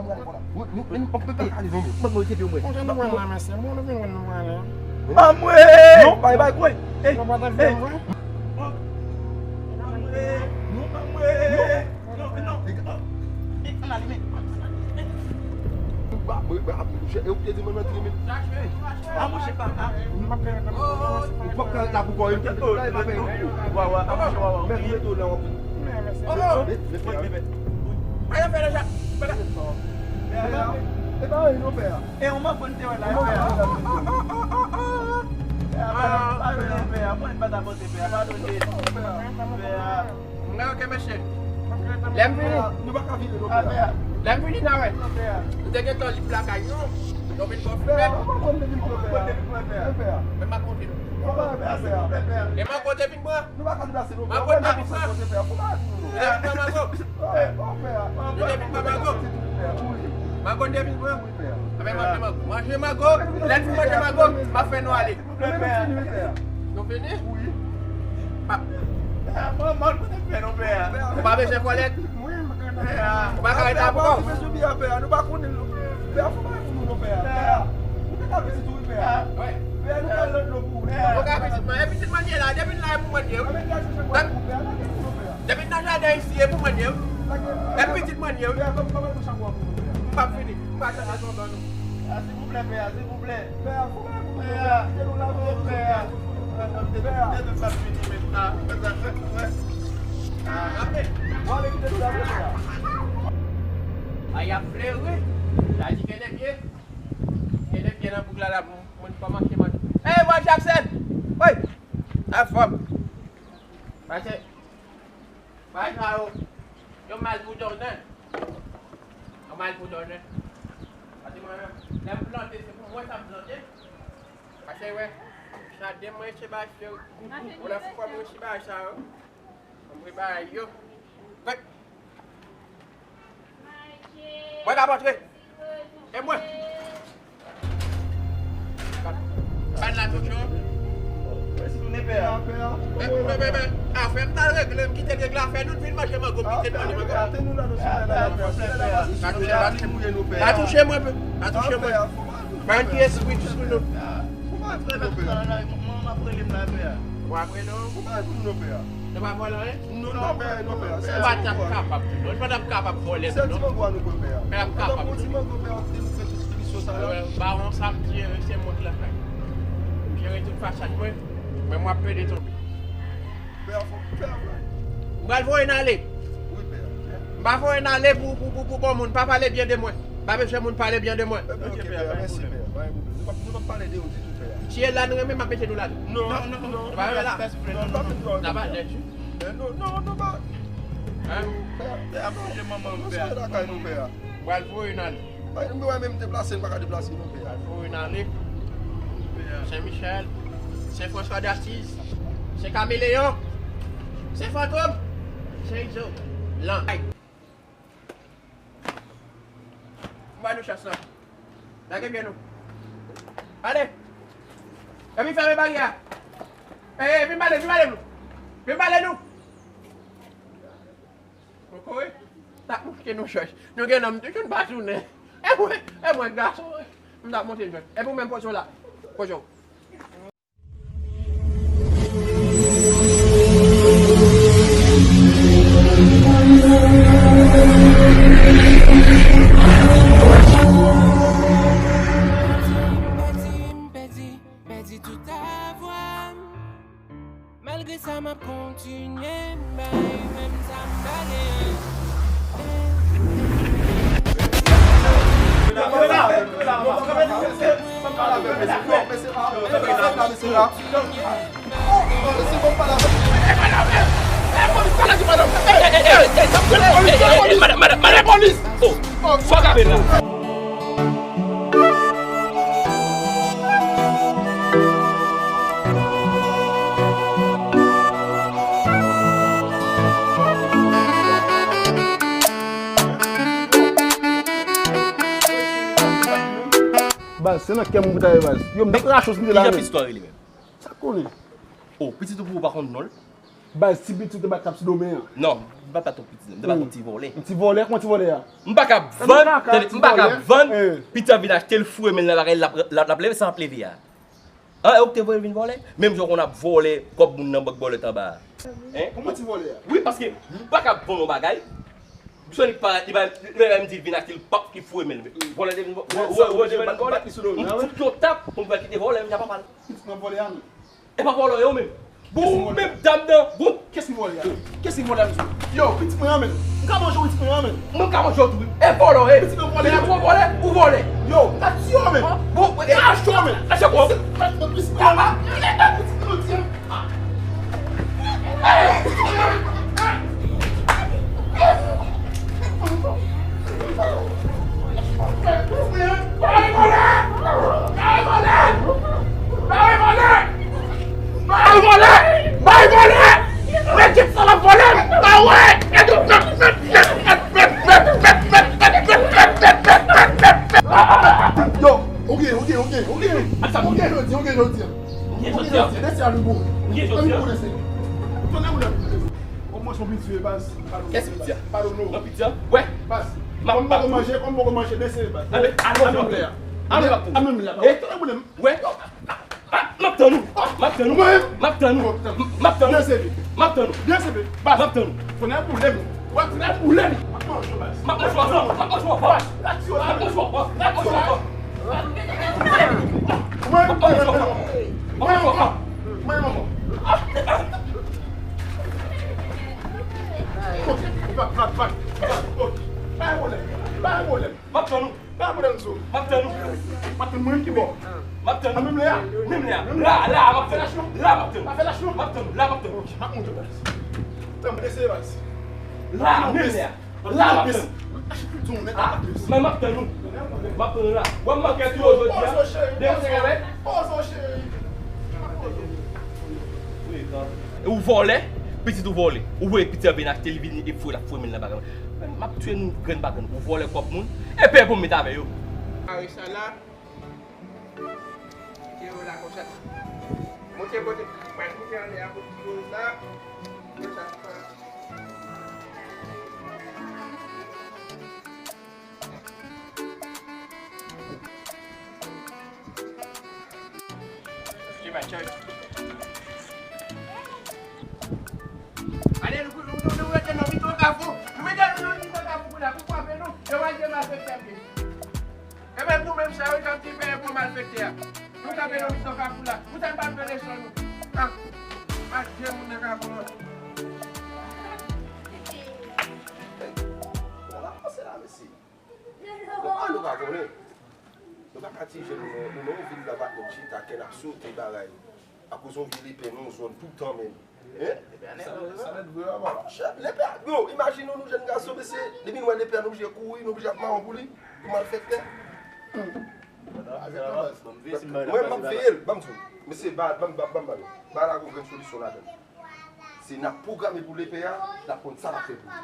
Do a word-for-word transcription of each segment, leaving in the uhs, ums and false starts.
Anmwe! Anmwe! Non, bay, bay, kwe. Ey! Nou pa te fè anmwe? Anmwe! Non, anmwe! Non, non. Ann ale, men. Ba, ba, ba, monchè, e ou ki te di mwen antre, men. A, monchè, pa, a. Ou p ap ka ret la pou kò, e ou ki te di la, e pa fè. Wa, wa, a, monchè, wa, wa. Men, ou mete w la, w ap vin. Mèsi. Mete, mete, mete. Ayo, fè deja. Fè la. E pa anyen non, pè a. E yon mango n te wè la, pè a. Pè a, pè a, pè a, pè a, pè a, pè a, pè a, padone, pè a, padone. Pè a. Mwen, ok, mesye. Lè m vini. Nou pa ka vini, non, pè a. Lè m vini, n a wè. Nou te gentan li lakay nou. Nou vin konfime. Pè a, mwen, mwen, mwen, pè a. Men m ap montre nou. Pè a, pè a. E mango te vin pran. Nou pa ka deplase, non, pè a. Mango te vin pran. Pè a, fò pa nou, non. Te vin pran mango. Te vin pran mango. Mango te vin pran. Manje mango. Lè n fin manje mango, m ap fè nou ale. Nou fini? Wi. Pa. Ou pa bezwen kòlèt? Ou pa ka ret la pou kò w? Nou pa konnen, non. Pè a, fò pa pou nou, non, pè a. Pè a, ou te ka pitit ou, wi, pè a. Pè a, nou ka lòt lò pou ou. Ou ka pitit mwen. E pitit mwen ye la. Depi n la, e pou mwen ye, wi. Depi n nan jaden isi, e pou mwen ye, wi. E pitit mwen ye, wi. M p ap fini. M pa chanje tonton nou. Silvouplè, pè a, silvouplè. Pè a, fò pa pou nou, pè a. Kite nou la, pè a. Pè a. Bon, ale, kite nou la, pè a. A, y ap fleri. Sa di gen de pye. Gen de pye nan bouk la, la, moun pa mache, mache. Ey, bwa Jackson! Woy! Anfòm. Pase. Bay sa yo. Yo mal pou donnen. Yo mal pou donnen. Pase mwen menm, lè m plante, se pou mwen sa m plante. Pase wè, jaden mwen se bay fè gougou. Ou la fwa mwen se bay sa yo. Mwen bay yo. Wè. Mwen ka antre. E mwen. Ban la tout jan. Mwen si tounen pè a. Afè m t al regle, m kite l regle afè nou, n vin manje mango, m kite l manje mango. Pa touche, pa touche mwen, pa touche mwen. Ban ti espri sou nou. Mwen ap rele m la pè a. W ap rele w? Nou pa vòlè anyen? Non, non, pè, non, pè. Ou pa t ap kapab, non. Ou pa t ap kapab vòlè, non. Sèl ti mango a nou pran, pè a. Pè ap kapab. Ou pran ti mango, pè a, ou te fè tout diskisyon sa la. Bawon sa m di, se mòd lakay. M jere tout fasad mwen, men m ap pede tonbe. Pè a fò, pè a fò. M pral voye n ale. Wi, pè a. M pa voye n ale pou, pou, pou, pou bon moun. Pa pale byen de mwen. Pa bezwen moun pale byen de mwen. Ok, pè a, mèsi, pè a. Pa gen pwoblèm. Nou p ap, nou p ap pale de ou ditou, pè a. Si e la nou renmen, m ap mete nou la tou. Non, non, non. Nou pa renmen la. Non, pa fè twò. N ap ale. Non, non, non, pa. Pè a, pè a, pa. Mwen sou lakay nou, pè a. Pral voye n ale. Ay, nou wè menm deplase, nou pa ka deplase non, pè a. Pral voye n ale. Sen Michèl, Sen Franswa Dasiz, Sen Kameleyon, Sen Fantom, Sen Izo, Lan. Mwen ba nou chans lan. Lage pye nou. Ale. Epi fèmen baryè a. Ey, ey, vin pale, vin pale nou. Vin pale nou. Poko wi. T ap monte nou chèch. Nou gen nonm toujou n pa tounen. E mwen, e mwen gason. M t ap monte jwèt. E pou menm poze w la. Poze w. Pèdi, pèdi, pèdi tout avwa m. Malgre sa, m ap kontinye, m bay menm sa m pa gen. Madan, madan, madan, polis! Fò gade la. Baz, se nan kè m pou ta ye, baz. Yo, m t ap rache w si m te la menm. Sa konnen. Oh, pitit ou pou ou pa konn non l? Baz, ti pitit ou te bat k ap sou do men an. Non, m pa t bat yon pitit, m te bat yon ti vòlè. Yon ti vòlè? Kòman ti vòlè a? M pa ka vann, tande, m pa ka vann, pitit an vin achte l, foure men l nan bagay, l ap, l ap, l ap leve, sa l ap leve a. An, e ou ki te voye l vin vòlè? Menm jan w konn ap vòlè kòb moun nan bank bòlèt anba a. Hein? Kòman ti vòlè a? Wi, paske m pa ka vann yon bagay. Sonic pa, li pa, li pa menm di l vin achte l, pap, li foure men l. Vòlè te vin vò-, vòlè, vòlè te vin vòlè. M fout yon tap pou m fè l kite vòlè, m ta papa l. Pitit mwen vòlè a menm. E pa vòlè yo menm. Bon, menm dam nan, bon. Kiyès ki vòlè a? Kiyès ki vòlè a, mesye? Yo, pitit mwen an menm. M ka manje pitit mwen an menm. Mwen m ka manje yo tou wi. E vòlè yo ye. Pitit mwen vòlè a. Pitit mwen vòlè, ou vòlè. Yo, m ka tiye w menm. Bon, e achte w menm. Achte w. Pitit mwen an menm. Pitit mwen an menm. Bay vòlè! Bay vòlè! Bay vòlè! Bay vòlè! Mèt sa l ap vòlè! Ba wè! Yo, ou gen, ou gen, ou gen, ou gen. Ou gen jodi, ou gen jodi. Ou gen jodi, desi a nou bon. Ou gen jodi. Tonnè boule. Kòman son piti e baz? Kès piti a? Pardon, non. Nan piti a? Wè. Baz. Kòm m poko manje, kòm m poko manje, desi e baz. Anbe, anbe, anbe. Anbe, anbe. Tonnè boule. Wè. M ap tann ou. M ap tann ou. M ap tann ou. M ap tann ou. Desi e. M ap tann ou. Desi e. Baz. M ap tann ou. Tonnè boule m. Wè, tonnè boule m. M ap manje w, baz. M ap manje w avan. M ap manje w avan. M ap manje w avan. M ap manje w avan. Mwen, mwen, mwen, mwen, mwen, mwen. Ok, pa, pa, pa, pa, ok. Pa pwoblèm, pa pwoblèm. M ap tann ou. Pa pwoblèm, sou. M ap tann ou. M ap tann mwen ki bò? M ap tann ou. Menm lè a? Menm lè a. La, la, m ap tann ou. La, m ap tann ou. Pa fè lach non. M ap tann ou. La, m ap tann ou. Ok, m ap montre w, baz. Tann, eseye, baz. La, menm lè a. La, m ap tann ou. Ah, men m ap tann ou. M ap tann ou la. W ap manke tou jodi a. Depi se kare. Poze w, cheri. Ou vòlè, pitit ou vòlè. Ou voye pitit an vin achte, li vini e foure, l ap foure men l nan bagay. M ap tiye nou grenn pa grenn. Ou vòlè kòb moun. E pè pou m met avè yo. Kare sa la. Kite yo la konsa. Monte, monte. Mwen monte anlè a pou ti yo la. Konsa. Ale, nou, nou, nou, nou rete nan mitan kafou. Nou mete nou nan mitan kafou pou la, pou frape nou. Yo va di malfektè pye. Ebyen, nou menm sa yo, jan ti peye pou malfektè a. Nou kanpe nan mitan kafou la. Pou sa n pa fè leson nou. Ah, ak de moun nan kafou la. Hey, nou avanse la, mesye. Bon, nou pa konnen. Nou pa ka ti jèn nou non, nou vin la bat nou chita, kè n ap sote bagay. Akoz yon vye lepè nan yon zòn toutan menm. Hein? Sa nèt vre a, papa. Monchè, lepè a, yo, imajine w, nou jèn gason, mesye, depi nou wè lepè a, nou oblije kouri, nou oblije ap mawon pou li, pou malfektè. Mwen, m ap veye l, ban m di w. Mesye, ba, ban m, ban m, ban m ba nou. Ba la gon grenn solisyon ladan l. Se n ap pwograme pou lepè a, n ap konn sa n ap fè pou li.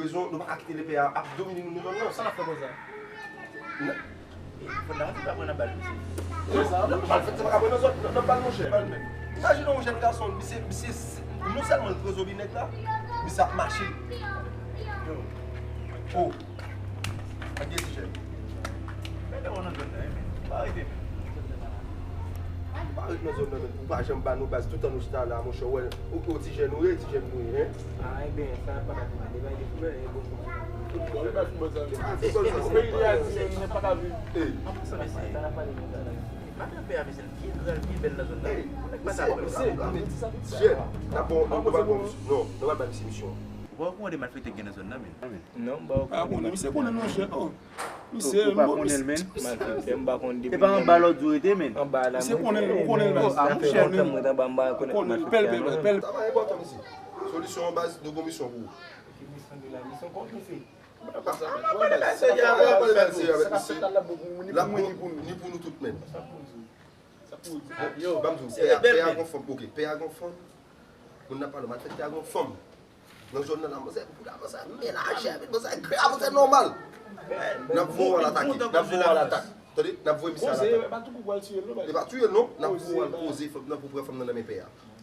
Rezon, nou pa ka kite lepè a ap domine nou nan zòn nan. Sa n ap fè konsa? N- Fò n ap pa pran nan bal, mesye. Konsa, non, malfektè pa ka pran nan zòn, nan, nan bal, monchè. Imajine yon jèn gason, misye, misye, non sèlman l trezori nèg la, misye ap mache. Yo. Oh. Ak de ti jèn. Mete w nan zòn nan, wi, men. Pa rive, men. Pa ret nan zòn nan, men. Ou pa janm ba nou baz, toutan nou chita la, monchè, w wè, ou, ou ti jèn ou ye, ti jèn nou ye, hein? Ah, ebyen, sa pa ka fè mal. Li pa gen fimè, e bon. Bon, li pa fimè, sa. Ou peyi li a di, men, men pa ka viv. Ey. An pasan, mesye, sa n ap pale konsa la. Madanm pè a, mesye, l byen gran, l byen bèl nan zòn nan. Ey, mesye, mesye, mesye, jèn, n ap bon, nou, nou pa bon, non, nou pa ba misye misyon. Ou pa okouran de malfektè ki gen nan zòn nan, men? Non, m pa okouran. Misye konnen non, jèn, oh. Misye, ou pa konnen l, men? Malfektè, m pa konn depi. Se pa anba lòt di w rete, men? Anba la, misye konnen l, ou konnen l, men. Ah, monchè, mwen anba, m pa konnen. Konnen l, pèl, pèl, pèl. Sa pa enpòtan, mesye. Solisyon an baz, nou gon misyon pou ou. Ki misyon de la misyon kont, mesye? Ni pou nou tout, men. Yo, ban m di w, pè a, pè a gon fanm, ok, pè a gon fanm. Moun nan pale, malfektè a gon fanm. Nan zòn nan, la, manzè, pou la, manzè, menaje, men manzè grav, manzè nòmal. N ap voye w al atake, n ap voye w al atake. Tande, n ap voye misye al atake. E pa touye l, non, n ap voye w al poze fanm nan pou pran fanm nan nan men pè a.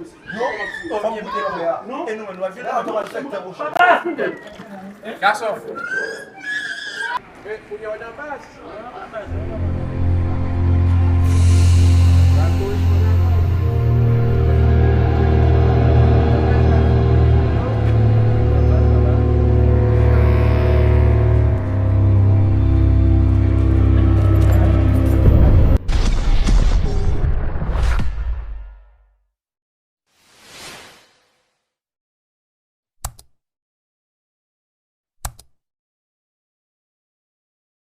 Non, fòm ki te fè a. E nou menm, nou al vin la, nou al fè tan pwochen. Gason. Men, kounye a w nan baz.